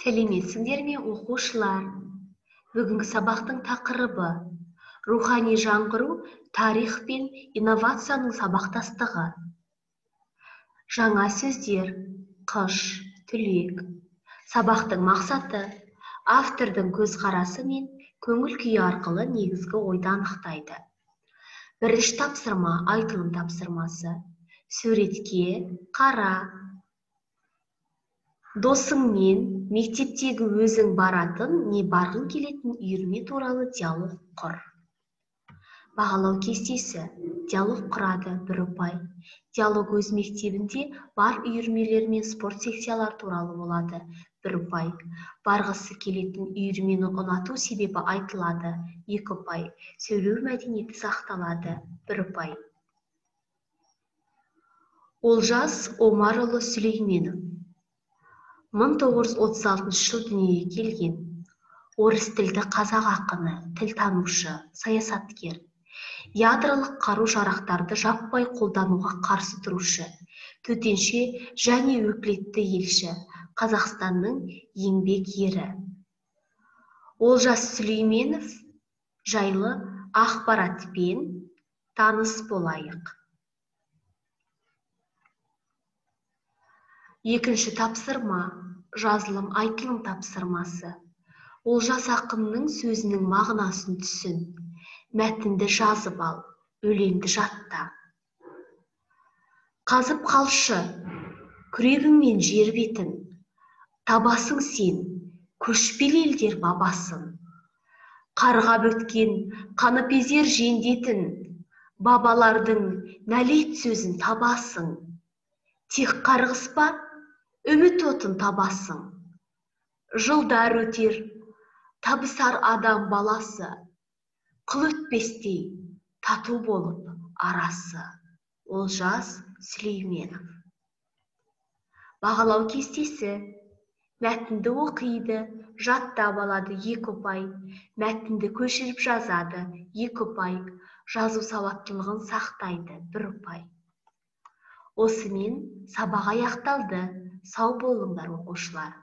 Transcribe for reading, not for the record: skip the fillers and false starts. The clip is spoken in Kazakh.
Сәлеметсіңдер ме, оқушылар? Бүгінгі сабақтың тақырыбы рухани жаңғыру, тарих пен инновацияның сабақтастығы. Жаңа сөздер: қыш, түлек. Сабақтың мақсаты: автордың көзқарасы мен көңіл күйі арқылы негізгі ойды анықтайды. Бірінші тапсырма айтылым тапсырмасы. Суретке қара. Досыңмен мектептегі өзің баратын не барғың келетін үйірме туралы диалог құр. Бағалау кестесі. Диалог құрады, 1 ұпай. Диалог өз мектебінде бар үйірмелер мен спорт секциялары туралы болады, 1 ұпай. Барғысы келетін үйірмені ұнату себебі айтылады, 2 ұпай. Сөйлеу мәдениеті сақталады, 1 ұпай. Олжас Омарұлы Сүлейменов 1936 жыл дүниеге келген. Орыс тілді қазақ ақыны, тілтанушы, саясаткер. Ядролық қару-жарақтарды жаппай қолдануға қарсы тұрушы, төтенше және өкілетті елші, Қазақстанның еңбек ері. Олжас Сүлейменов жайлы ақпаратпен таныс болайық. Екінші тапсырма жазылым айтылым тапсырмасы. Олжас ақынның сөзінің мағынасын түсін. Мәтінді жазып ал, өлеңді жатта. Қазып қалшы, күрегіңмен жер бетін, табасың сен, көшпелі елдер бабасын. Қарғап өткен қаныпезер жендетін, бабалардың нәлет сөзін табасың. Тек қарғыспа, үміт отын табасың. Жылдар өтер, табысар адам баласы, қыл өтпестей тату болып арасы. Олжас Сүлейменов. Бағалау кестесі. Мәтінді оқиды, жаттап алады, 2 ұпай. Мәтінді көшіріп жазады, 2 ұпай. Жазу сауаттылығын сақтайды, 1 ұпай. Осымен сабақ аяқталды. Сау болыңдар, оқушылар.